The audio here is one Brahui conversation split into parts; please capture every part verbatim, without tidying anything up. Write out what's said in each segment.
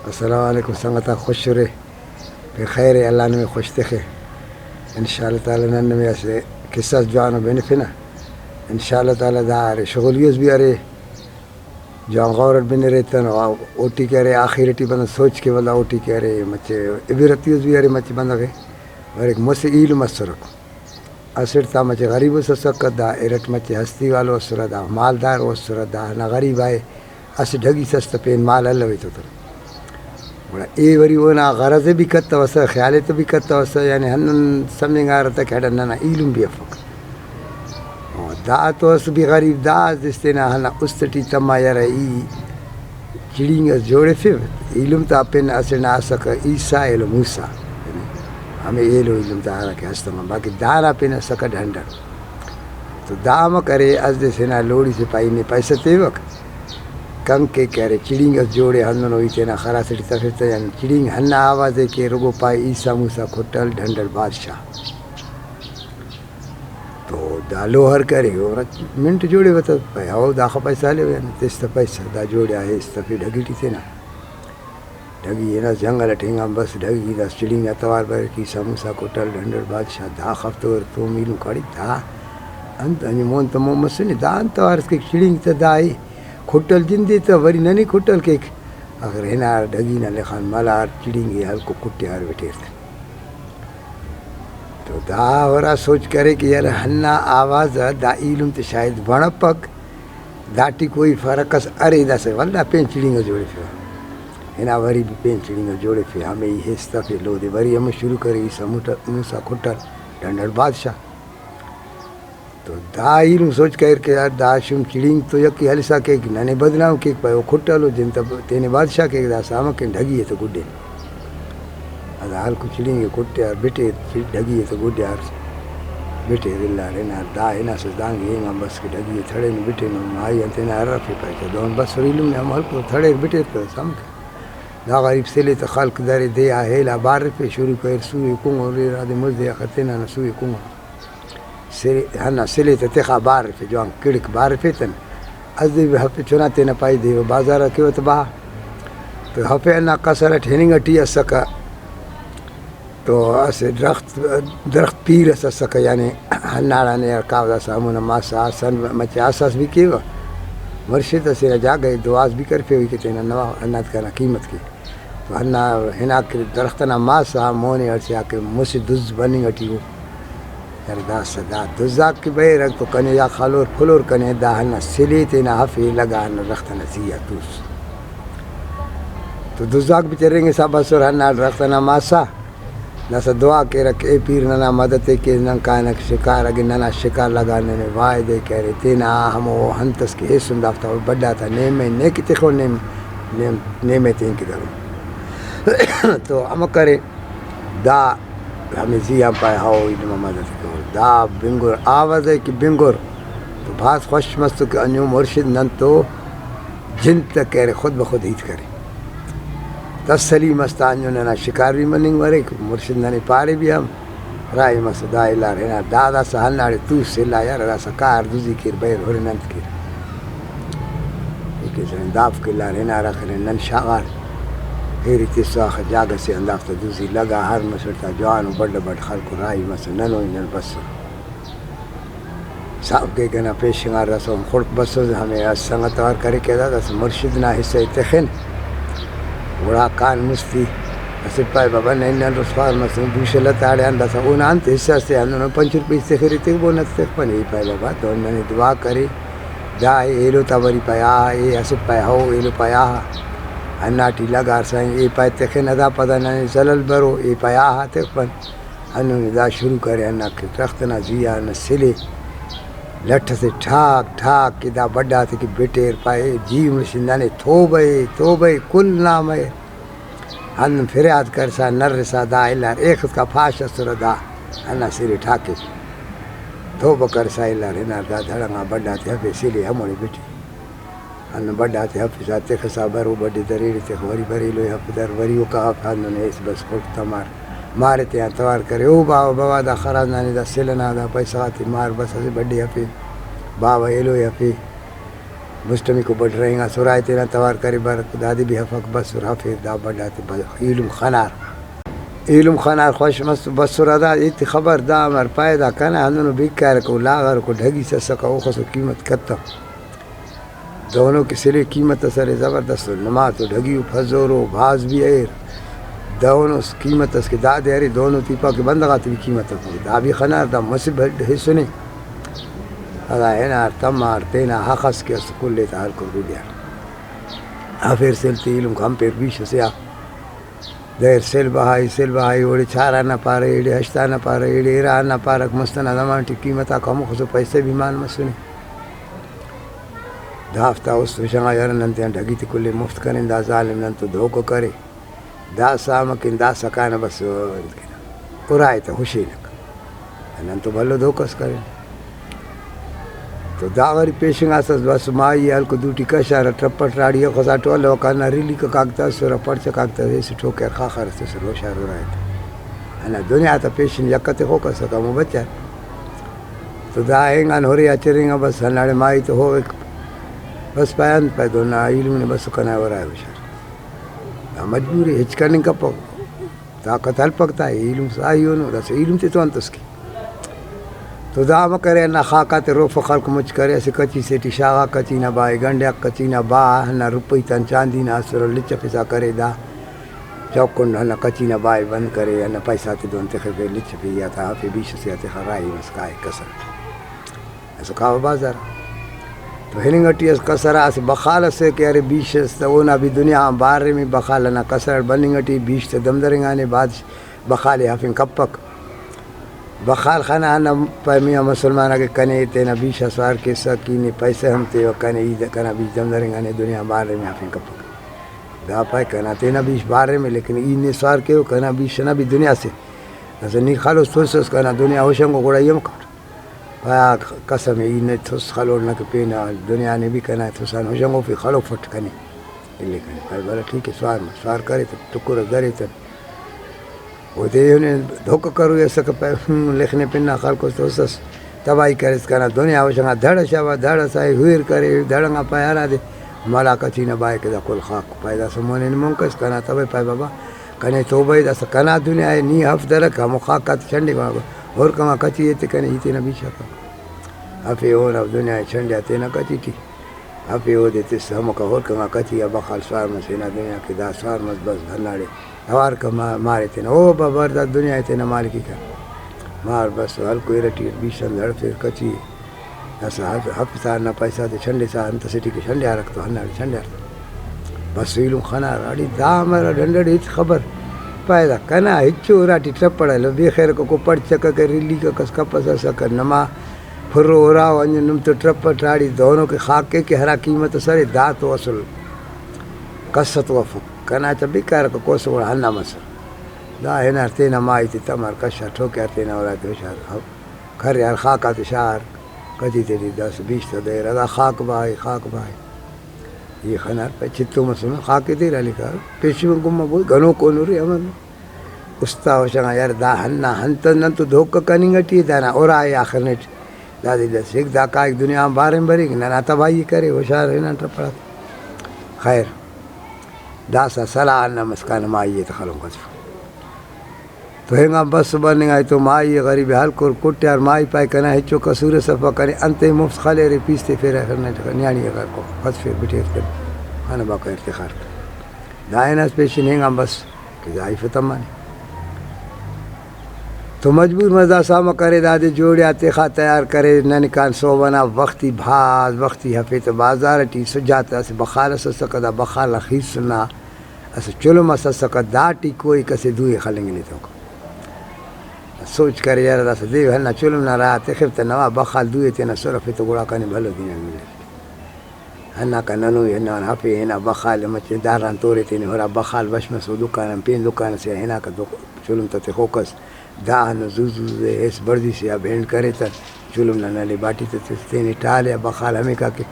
السلام علیکم سنگتاک، خوش ارے، پین خیر ءِ، اللہ نمے خوش تخے۔ انشاءاللہ تعالی نن نمے اسہ قصہ اس جوانو بنفنہ۔ انشاءاللہ تعالی دا ارے شغلی اس بھی ارے، جوان غور اٹ بنرے تن، اوٹی کہ ارے آخر ٹی بندغ سوچ کے ولدا اوٹی کہ ارے مچہ عبرتی اس بھی ارے مچہ بندغ ءِ۔ بریک مسہ ایلم اسرک۔ اسٹ تا مچہ غریب اس اسکہ، دا ارٹ مچہ ہستی والو اسرہ، دا مالدار او اسرہ، دا ہندا غریب آئے، اسہ ڈھگی اس اس تہ پین مال الوے تو تہ۔ گڑا اے وری اونا غرض ءِ بھی کتوسہ، خیال ءِ تو بھی کتوسہ، یعنی ہندن سمجھنگارہ تہ کہ اڈا ننا ایلم بھی افک۔ او دا تو اس بھی غریب، دا اس تینا ہندا است ٹی تما یرہ ای چڑینگ اس جوڑفیو۔ ایلم تا پن اسہ نا اسکہ عیسیٰ ایلو موسیٰ، ہمے ایلو ایلم تا ہراکہ ہستنگان، باقی دانا پن اسکہ ڈھنڈن۔ تو دا امر کرے، اسہ دے سے نا لوڑی سے پائے نے پیسہ تیوک، کنکے کہ ارے چڑینگ اس جوڑے ہندنو ای تینا خراس ٹی تفیف تہ، یعنی چڑینگ ہندا آواز ءِ کہ رگو پائے عیسیٰ موسیٰ کھٹل ڈھنڈن بادشاہ۔ تو دا لوہر کرے، او رچ منٹ جوڑیوہ تہ پائے، ہو داخہ پیسہ ہلیو یعنی تس تہ پیسہ، دا جوڑیا ایس تفے ڈھگی ٹی تینا۔ ڈھگی ہناس جنگل اٹ ہنگان بس، ڈھگی داس چڑینگ نا توار بریک، عیسیٰ موسیٰ کھٹل ڈھنڈن بادشاہ، دا خفتور تو میلو کڑی دا انت، انجو مون تہ مون مسنے، دا انت توار اس کہ چڑینگ تہ دا ای کھٹل جندے تہ وری ننے کھٹل کیک۔ آخر ہنار ڈھگی نا لخان ملار چڑینگ ءِ ہلکو کٹیار بٹیر تہ۔ تو دا ہرا سوچ کرے کہ یار ہندا آواز آ دا ایلم تے شاید بھنپک، داٹی کوئی فرق اس ارے، داسہ ولدا پین چڑینگ اس جوڑفیوہ۔ ہنا وری بھی پین چڑینگ اس جوڑفے، ہمے ای ہیس تفے لودے، وری ہمو شروع کرے، عیسیٰ موٹا-، موسیٰ کھٹل ڈھنڈن بادشاہ۔ تو دا ایلم سوچ کریر کہ یار دا شوم چڑینگ تو یکے ہلسا کیک، ننے بدنام کیک، پائے او کھٹلو جن تہ تینے بادشاہ کیک، داسہ امر کین ڈھگی ءِ تہ گڈین۔ ہندا ہلکو چڑینگ ءِ کٹیار بٹیر، چ-، ڈھگی ءِ تہ گڈیار بٹیر الار ہنار۔ دا ہناسس دانگ ہینگان بس کہ ڈھگی ءِ تھڑین بٹین، ماہی آن تینا ہرفے پائے تہ دہن بسر ایلم نے ہم ہلکو تھڑیر بٹیر تہ سم کہ دا غریب سلے تہ خلق درے دے آ ہیل آ بارفے شروع کریر سوئے کنگرے رادے مزدے آ خہ تینا نا سوئے کنگر۔ سلے، ہندا سلے تہ تخا بارفے، جوان کڑک بارفے تن۔ اسہ دے ہفے چنا تینا پائے دے بازار آ کیوہ تہ بہا۔ تو ہفے ہندا قصر اٹ ہننگ ٹی اسکہ۔ تو اسہ درخت، درخت پیر اس اسکہ، یعنی ہنداڑان یار کاو داسہ ہمونا ماسہ آسان مچہ آساس بھی کیوہ۔ مرشد اسے نا جاگہ ئے دعاس بھی کرفیوہ کہ تینا نوا ہنداد کنا قیمت کے۔ تو ہندا ہناکہ درخت ئنا ماسہ آ مونے ہڑسے آ کہ مسہ دز بننگ ٹی ءُ۔ یار داسہ دا دزاک کہ بریرک تو کنے یا خلور پھلور کنے، دا ہندا سلے تینا ہفے لگا ہندا درخت ئنا زی آ توس۔ تو دزاک بھی ترنگسا بسر ہندا درخت ئنا ماسہ۔ داسہ دعا کیرک، اے پیر ننا مدد ءِ کیس، نن کائنک شکار، اگہ ننا شکار لگا ننے وعدہ ءِ کہ ارے تینا ہمو ہنت اس کہ ایسن دافتا بڈ آتا نیم ءِ نے کہ تخون نیم، نیم، نیم ءِ تین کہ درو۔ تو امر کرے دا ہمے زی آن پائے، ہاؤ ای نما مدد ءِ کرو۔ دا بنگر آواز ءِ کہ بنگر تو بھاز خوش مس تو کہ انجو مرشد نن تو جند تہ کہ ارے خود بخود ہیت کرے۔ تسلی مس تا انجو ننا شکار بھی مننگ مریک، مرشد ننے پارے بھی ہم۔ راہی مس دا الار ہنار دا داسہ ہنداڑے توس الا یار، داسہ کار دزی کیر بیر ہرن انت کیر۔ ای کہ سن دافک الار ہنار آخر نن شاغار۔ پھیری تسا آخر جاگہ سے ہندافتا دزی لگا ہر مسڑ تا جوان و بڈ بڈ خلکو راہی مس ننو نن بسر۔ صاحب کہ کنا پیشنگار داسہ خڑک بسس، ہمے اس سنگت اوار کرے کہ داسہ مرشد نا حصہ ءِ تخن۔ گڑا کان مستی اسٹ پائے بابا نن نن رسخوار مسن، دوشہ لتاڑے آن داسہ اونا انت حصہ سے ہندنو پنچ روپے حصہ خیرے تخ بو نت تخپن۔ ای پائے بابا تو ننے دعا کرے، دا ایلو تا وری پائے آہا، اے اسٹ پائے ہو ایلو پائے آہا۔ ہناٹی لگار سائیں، اے پائے تخن ادا پدا ننے زلل برو، اے پائے آہا تخپن۔ ہندن دا شروع کرے ہندا کہ درخت ئنا زی آ ہندا سلے لٹ ئسے ٹھاک ٹھاک کہ دا بڈ آتے کہ بٹیر پائے، جی مرشد ننے توبہ ءِ، توبہ ءِ، کل نام ءِ۔ ہندن فریاد کرسا نرسا دا الار ایخ اسکا پاش اسرہ دا ہندا سلے ٹھاکے۔ توبہ کرسا الار ہنار دا دھڑنگا بڈ آتے ہفے سلے ہموڑے بٹے۔ ہندن بڈ آتے ہفسا تخسا برو بڈے در ایڑے تخ وری بر ایلو ئے ہف در وری اوکا ہف ہندن ایس بس خڑک تمار مارے تیان توار کرے۔ او باوہ بوا دا خراج نانے دا سل ئنا دا پیسہ غاتے مار بس اسہ بڈے ہفے باوہ ایلو ئے ہفے۔ مسٹمیکو بڈ رہینگاس، ارائے تینا توار کرے برک، دادے بھی ہفک بسر، ہفیر دا بڈ آتے ب-، ایلم خنار۔ ایلم خنار خوش مس، بسر ادا ایتے خبر دا امر پائے دا کنا ہندنو بیکارکو لاغرکو ڈھگی سسکہ اوخسو قیمت کتو۔ دہنو کہ سلے قیمت اس ارے زبردست، نما تو ڈھگی و پھزورو بھاز بھی اریر۔ دہنو قیمت اس کہ دادے ارے، دہنو تیپا کہ بندغ آتے بھی قیمت افک۔ دا بھی خنار دا مسہ بڈ حصہ نے۔ اگہ ہنار تمار تینا ہخس کہ اس کل ئے تا ہلکر گڈیار۔ ہفیر سل تے ایلم کمپیر بیش اسے آ۔ دیر سل بہائی، سل بہائی، اوڑے چار آنا پارہ، ایڑے ہشت آنا پارہ، ایڑے ارا آنا پارک، مست ئنا زمانہ ٹی قیمت آک ہموخسو، پیسہ بھی مان مسنے۔ دافتا است ہشنگا یار نن تیان ڈھگی تے کل ئے مفت کرین، دا ظالم نن تو دھوکہ کرے۔ داسہ امہ کن داسہ کانہ بس انت کینہ، ارائے تہ ہشینک۔ نن تو بھلو دھوکہ اس کرین۔ تو دا وری پیشنگاسس بس مائی ہلکو دوٹی کشارہ، ٹرپٹ راڑی اخسا ٹولوکا، ہندا ریلیکک آک تہ اسرہ، پڑچک آک تہ ایسے ٹھوکے آر خاخر اس تسر ہوشار ارائے تہ۔ ہندا دنیا تا پیشن یکہ تخوک اسکہ ہمو بچار۔ تو دا اینگان ہورے آ چرینگا بس ہنداڑے مائی تو ہوغک۔ بس پائے انت پائے دہنا ایلم نے بس کنا ارائے ہوشار۔ دا مجبوری، ہچ کننگ کپک، طاقت ہلپک تا، ایلم ساہی اونو، داسہ ایلم تے تو انت اس کے۔ تو دا امر کرے، ہندا خاکا تے روفہ خلق مچ کرے، اسہ کچی سے ٹی شاغا، کچی نا با ئے گنڈیاک، کچی نا با ہندا روپئی تان چاندی نا اسرہ، لچفسا کرے دا چوکنڈ، ہندا کچی نا با ئے بند کرے، ہندا پیسہ تے دہن تخفے، لچفے یا تا ہفے بیش اسے آ تخا راہی مس کائک کسر۔ اسہ کاوہ بازار تو ہننگ ٹی اس کسر آ اسہ بخال اسے کہ ارے بیش اس تہ اونا بھی دنیا آن باریم ءِ، بخال ئنا کسر اٹ بننگ ٹی بیش تہ دم درنگانے، بادش-، بخال ئے ہفنگ کپک۔ بخال خنا ہندا پائے میاں مسلمان اگہ کنے تینا بیش آ سوار کیسہ، کی نے پیسہ ہم تیوہ، کنے ای کنا بیش دم درنگانے، دنیا آن باریم ءِ، ہفنگ کپک۔ دا پائے کنا تینا بیش باریم ءِ لیکن ای نے سوار کیو، کنا بیش ئنا بھی دنیا سے۔ داسہ نی خلوس تسس کنا دنیا ہشنگو گڑا ای ہم کاٹ۔ پائے آ قسم ءِ، ای نہ تس خلوڑ نہ کہ پین آ دنیا نے بھی کنا تسان ہشنگوفے، خلوفٹ کنے الی کنے۔ پائے بلہ ٹھیک ءِ، سوار مس، سوار کرے تہ ٹکر اس درے تہ اودے ایہن دھوکہ کروئی اسکہ۔ پائے ہم لخنے پن آ خلکوس تہ اسس تباہی کریس کنا دنیا ہشنگا۔ دھڑ شابا دھڑ ئسا ای ہویر کرے، دھڑ انگا پائے ہرادے ملاکچی نا بائے کہ دا کل خاک۔ پائے داسہ مونے نے مون کس کنا تباہی۔ پائے بابا کنے توبہ ءِ، داسہ کنا دنیا ءِ، نی ہفت درک ہمو خاک آتے چنڈے گڑا ہر کما کچی ایتے کنے ای تینا بیچا کن۔ ہفے اونا دنیا ءِ چنڈیا تینا کچی ٹی، ہفے اودے تس ہموکا ہر کما کچی آ بخال سوار مس ہنا دنیا کہ دا سوار مس بس ہنداڑے توار کہ ما-، مارے تینا او ببر دا دنیا ءِ تینا مالکی کن۔ مار بس ہلکو ارٹی بیش ہند ہڑفیر کچی۔ داسہ ہف-، ہفسا ہندا پیسہ تے چنڈسا انت اسے ٹی کہ چنڈیارک تو ہنداڑے چنڈیار۔ بس ایلم خنار اڑے دا مرہ ڈنڈ اڑے ہچ خبر پائے دا کنا ہچو اراٹی ٹرپڑ الو بے خیر کو پڑچککہ ریلیکک اس کپس اسکہ نما پھرو اراو انجن نم تو ٹرپٹ اڑے دہنو کہ خاکے کہ ہرا قیمت اس ارے دا تو اصل کس تو افک کنا چا بیکار کو کوسو گڑا ہندا مسر۔ دا ہنار تینا مائی تے تمار کشار ٹھوکیار تینا اراتے ہشار۔ کریار خاک آتے شار، کچی تیٹی داسہ بیش تا دیر، اگہ خاک بائے، خاک بائے۔ ای خنار پہ چتو مسنو، خاک ءِ دیر علی کار، پیشو گمہ بوئی، گنوک اونو رے امر۔ استا ہشنگا یار دا ہندا ہنت نن تو دھوکہ کننگ ٹی ءِ، دانا ارا ءِ آخر نیٹ۔ دادے دس ہک دا کائک دنیا آن باریم بریک، ننا تباہی کرے، ہشار ہنان ٹپڑات۔ خیر، داسہ سلاہ ہندا مسکان مائی ءِ تہ خلنگ کتو۔ تو اینگان بس بننگ آ تو مائی غریب ہلکر کٹیار، مائی پائے کنا ہچو قصور اس افک، کنے انتئے مفت خلیرے پیس تیفیرہ، نیاڑی غا کو خسفیر بٹیر تہ خانہ باکو ارتخار تہ۔ دا ہناس پیشن اینگان بس کہ دا ایفہ تمانے۔ تو مجبور مس داسہ امر کرے دادے جوڑیا تخا تیار کرے، ننکان صوب ئنا وختی بھاز وختی ہفے تہ بازار ٹی سجا تہ اسہ بخال اس اسکہ، دا بخال نا خیس نا اسہ چلم اس اسکہ، داٹی کوئی کسے دوئے خلنگ نے توکا۔ سوچ کرے یار داسہ دے ہندا چلم نا راہ تخپ تہ نوا بخال دوئے تینا سر افے تو گڑا کنے بھلو دنیا ملے۔ ہندا کا ننوئی ہندان ہفے ہنا بخال مچے داران تورے تینے ہرا بخال بش مسو دکان آن پین دکان سے ہناکہ چلم تہ تخوکس۔ دا ہندن زو زو زو ہیس بڑزی سے آ بینڈ کرے تہ چلم نا نلے باٹی تہ تس تینے ٹالے آ بخال ہمیکا کہ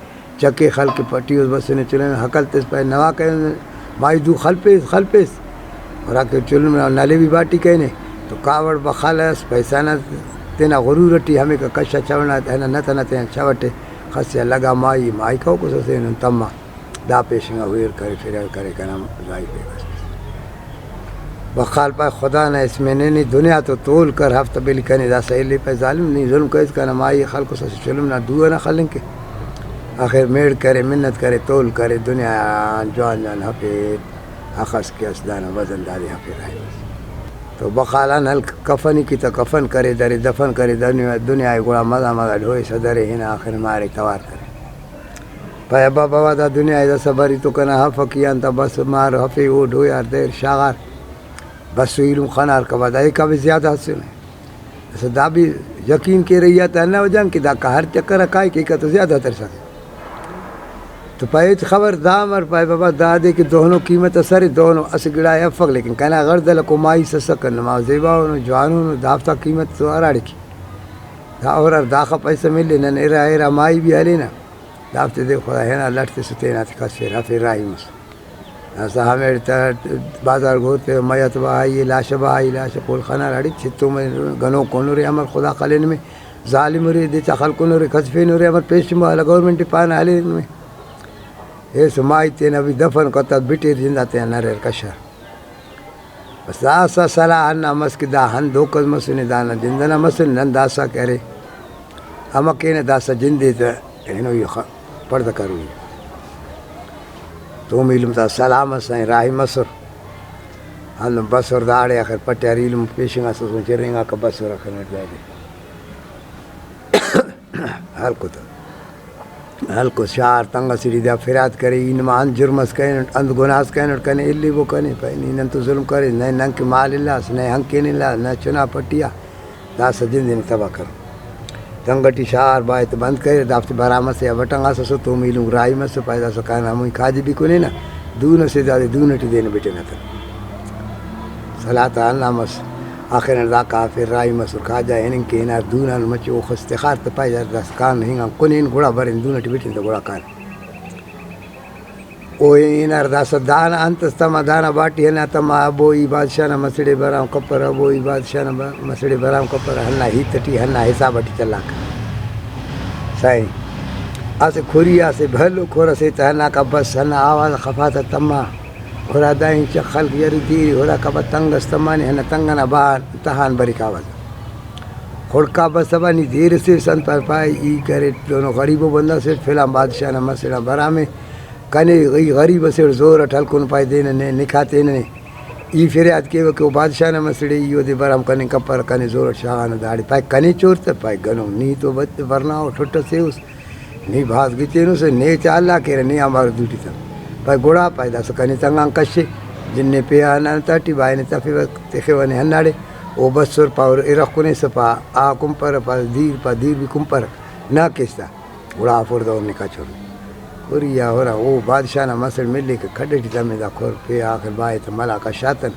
چکے خلک پٹی اس بسنے چلم ہکل تس پائے نوا کہ مائی دو خلپیس خلپیس۔ ہراکہ چلم نا نلے بھی باٹی کرینے تو کاوڑ بخال اس پیسہ نا تینا غرور ٹی ہمیکا کشا چونا ہندا نت ئنا تینا چوٹے خسے لگا مائی، مائی کہوکو سسے نن تما۔ دا پیشنگا ہویر کرے، فریر کرے، کنا زائی پیغس۔ بقال پائے خدا نا اسم نے نی دنیا تو تول کر، ہفتہ بلی کنے داسہ الی پائے ظالم، نی ظلم کریس کنا مائی خلکو سسے چلم نا دو ئنا خلنگ کے۔ آخر میڑ کرے، منت کرے، تول کرے، دنیا آن جوان جوان ہفیت۔ اخس کہ اس دانا وزن دادے ہفے راہی مس۔ تو بخالان ہلک کفن ای کی تا کفن کرے درے دفن کرے دنیا، دنیا ءِ گڑا مزا مزا ڈوئسہ درے ہنا آخر مارے توار کرے۔ پائے ابا بابا دا دنیا ءِ داسہ بری تو کنا ہفک ای آن تا بس مار ہفے او ڈویار دیر شاغار بس ایلم خنار کبا دا ایکا بھی زیادہ ہسنے۔ اسہ دا بھی یقین کیرہ ای آ تا ہندا وجہ غان کہ داکا ہر چکر آ کائک ایکا تو زیادہ ترسا۔ تو پائے ہچ خبر دا امر پائے بابا، دادے کہ دہنو قیمت اس ارے، دہنو اسہ گڑائے افک، لیکن کنا غڑدلکو مائی سسکن، نما زیباؤنو جوانونو، دافتا قیمت تو ہراڑے کے۔ دا ہرار داخہ پیسہ ملے، نن ارا ارا مائی بھی ہلینہ، دافتے دے خدا ہنا لٹ تسو تیناتے کس فیر ہفیر راہی مس۔ داسہ ہمیڑے تہ بازار گورتے میت بہائی، لاش بہائی، لاش پول خنار اڑے چھتو مے گنوک کنرے امر خدا خلے نمے۔ ظالم ارے، دے چا خلکونو ارے، کھسفینو ارے، امر پیشن والا گورنمنٹ پانہ ہلے نمے۔ ایسو مائی تینا بھی دفن کتات بٹیر جندا تینا نریر کشار۔ بس داسہ صلاح ہندا مس کہ دا ہند اوکس مسنے، دانا جند ئنا مسنے، نن داسہ کہ ارے امہ کینہ داسہ جندے تہ ہنوئی خ-، پڑدہ کروئی۔ توم ایلم تا صلاح مس، سائیں راہی مسر۔ ہندن بسر داڑے آخر پٹیار ایلم پیشنگاسس چرینگاکہ بسر آخر نٹ دادے۔ ہلکو تہ۔ ہلکو شار تنگ اسیٹی دا فریاد کرے، ای نما انت جرم اس کرینٹ، انت گناہ اس کرینٹ، کنے الیبو کنے، پائے نی نن تو ظلم کریس، نئے ننکہ مال الاس، نئے ہنکین الاس، نئے چنا پٹیا، داسہ جند ئے نی تباہ کرو۔ تنگ ٹی شار بائے تہ بند کریر، دافتے برام ئسے آ بٹنگاسسو، توم ایلم راہی مسو، پائے داسہ کانا ہموئی کاجی بھی کنینہ، دون ئسے دادے دون ٹی دینہ بٹینہ تہ۔ صلاح تا ہندا مس۔ آخر اٹ دا کافر راہی مسر، خواجہ ہننگ کہ ہنار دون آن مچہ اوخس تخار تہ پائے یار داسہ کان ہنگ آن کنین گڑا برین دون ٹی بٹن تہ گڑا کان۔ او ہنار داسہ دانا انت اس تما، دانا باٹی ہنا تما، ابو ای بادشاہ نا مسڑے برام کپرہ، ابو ای بادشاہ نا ب-، مسڑے برام کپرہ، ہندا ہیت ٹی ہندا حساب ٹی چلاک۔ سائیں، اسہ کھری آ اسہ بھلو کھر ئسے تہ ہندا کا بس ہندا آواز خفا تہ تما۔ ہرا دا انچا خلق یری دیری، ہرا کبا تنگ اس تمانے، ہندا تنگ ئنا بہان تہان بریک آواز۔ خڑکا بس تبا نی دیر اسے سن پائے، پائے ای کرے دونو غریبو بندغ سے فلان بادشاہ نا مسڑا برامے، کنے ای غریب اسے زور اٹ ہلکن پائے دینہ نے نکاح تینہ نے۔ ای فریاد کیوہ کہ او بادشاہ نا مسڑے، ای اودے برام کننگ کپرہ، کنے زور اٹ شاغانہ داڑے۔ پائے کنے چور تہ؟ پائے گنو، نی تو بد ورنا او ٹھٹ اسے اس۔ نی بھاز گچینوسہ، نے چا اللہ کیرہ، نے آنبار دوٹی تہ۔ پائے گڑا پائے داسہ کنے تنگ آن کشے، جن نے پیہا ہندا انت ٹی بائے نے تفیوہ تخیوہ نے ہنداڑے۔ او بسر پاور ارغ کنے سپا آ کنپرہ، پا دیر، پا دیر بھی کنپرہ، نہ کیس تا۔ گڑا آفر دور نکا چور۔ کھری آ ہرا او بادشاہ نا مسڑ ملے کہ کھڈ ٹی تمے دا کھر پیہا آخر بائے تہ ملا کشاتن۔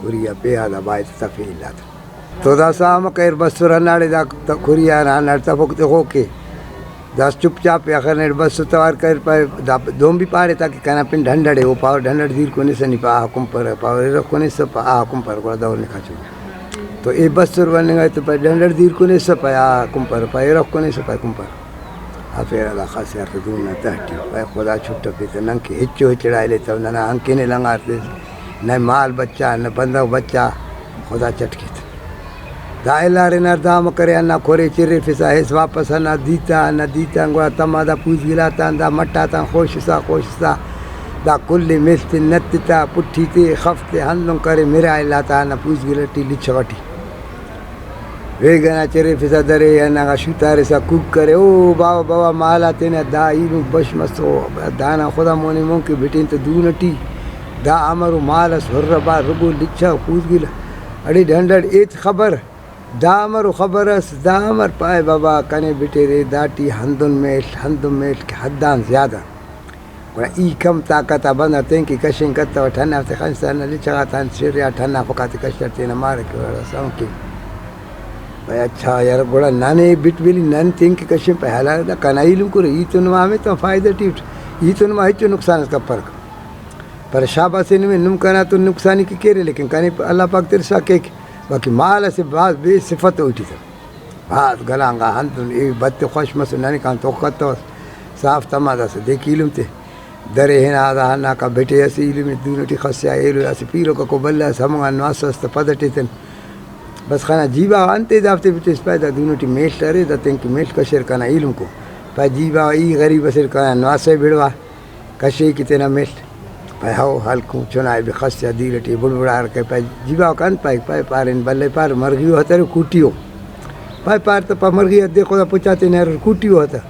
کھری آ پیہا دا بائے تہ تفے الاتن۔ تو داسہ امہ کریر بسر ہنداڑے دا کھری آ ہنا ہنداڑے تفوک تخوک کے۔ داسہ چپ چاپ ءِ اخر نیٹ بس توار کریر پائے دا دہن بھی پارے تاکہ کنا پن ڈھنڈڑ ءِ، او پاور ڈھنڈڑ دیر کنسہ نی پا آہا کنپرہ، پاور ارغ کنسہ پا آہا کنپرہ، گڑا دہن نکا چوری۔ تو اے بسر وننگ ءِ تو پائے ڈھنڈڑ دیر کنسہ پائے آہا کنپرہ، پائے ارغ کنسہ پائے کنپرہ۔ ہرفیرہ دا خاسے ہرفے دہن نا تہہ ٹی پائے خدا چھٹفے تہ نن کہ ہچو ہچڑا الیتو، ننا ہنکین ءِ لنگار تس، نئے مال بچا، نہ بندغ بچا، خدا چٹ کیت۔ دا الار انار دا امر کرے، ہندا کھرے چرفسا ہیس واپس ہندا دیتا، ہندا دیتا آن گڑا تما دا پوز گلاتان دا مٹ آتان خوشسا، خوشسا دا کل ءِ مل تے نت تا پٹھی تے خف تے ہندن کرے مرا الا تا ہندا پوز گل ٹی لچغ ٹی۔ ویگ ئنا چرفسا درے، ہنداغا شوتارسا کوک کرے، او باوہ باوہ مالا تینا دا ایلم بش مسو، دانا خدا مونے مون کہ بٹین تہ دون ٹی، دا امرو مال ئس ہر با رگو لچغ پوز گل۔ اڑے ڈھنڈڑ ایت خبر، دا امرو خبر ئس، دا امر پائے بابا کنے بٹیرے، داٹی ہندن میل، ہندن میل کہ حد آن زیادہ۔ گڑا ای کم طاقت آ بندغ تینکہ کشنگ کتوٹ، ہندافتے خنسہ، ہندا لچغ آتا انت شریاٹ، ہندافک آتے کشر تینا مارہ کہ گڑا سم کے۔ پائے اچھا یار گڑا ننے بٹ بلی نن تینکہ کشن پائے حلال دا کنا ایلم کرے، ای تو نما ہمیتان فائدہ ٹی اٹ، ای تو نما ہچو نقصان اس کپرک۔ پر شاباس نمے نم کنا تو نقصانی کہ کیرے، لیکن کنے اللہ پاک ترسا کیک، باقی مال اسہ بھاز بے صفت اوٹی تہ۔ بھاز گلانگا ہندن، ای بت خوش مسن، ننے کان توخہ کتوس، صاف تما داسہ دیک ایلم تے۔ درے ہنا دا ہناکا بٹے اسہ ایلم دون ٹی خسیا ایلو اسہ پیرو ککو بلہ اس ہمونگان نواسس تہ پد ٹی تن۔ بس خنا جی باوہ انتے دافتے بٹیس پائے دا دون ٹی میڷ ارے، دا تینکہ میڷ کشر کنا ایلم کو۔ پائے جی باوہ ای غریب اسر کنا نواسہ بڑوا۔ کشے کہ تینا مل۔ پائے ہو ہلکوں چنائے بے خس یا دیر ٹی بڑبڑار کہ پائے جی باوہ کن پائے، پائے پارین بلہ پار مرغی و ہتر کوٹی و۔ پائے پار تہ پا مرغی ہت دے خدا پچا تینے ہر کوٹی و ہتر۔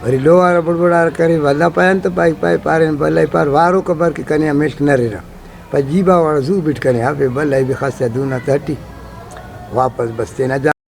وری لوہارا بڑبڑار کرے ولدا پائے انت پائے، پائے پارین بلہ پار وارو کبر کہ کنے آ ملک نرینہ۔ پائے جی باوہ وڑ زو بٹ کنے ہفے بلہ بے خس یا دونا تہٹی۔ واپس بس تینا جا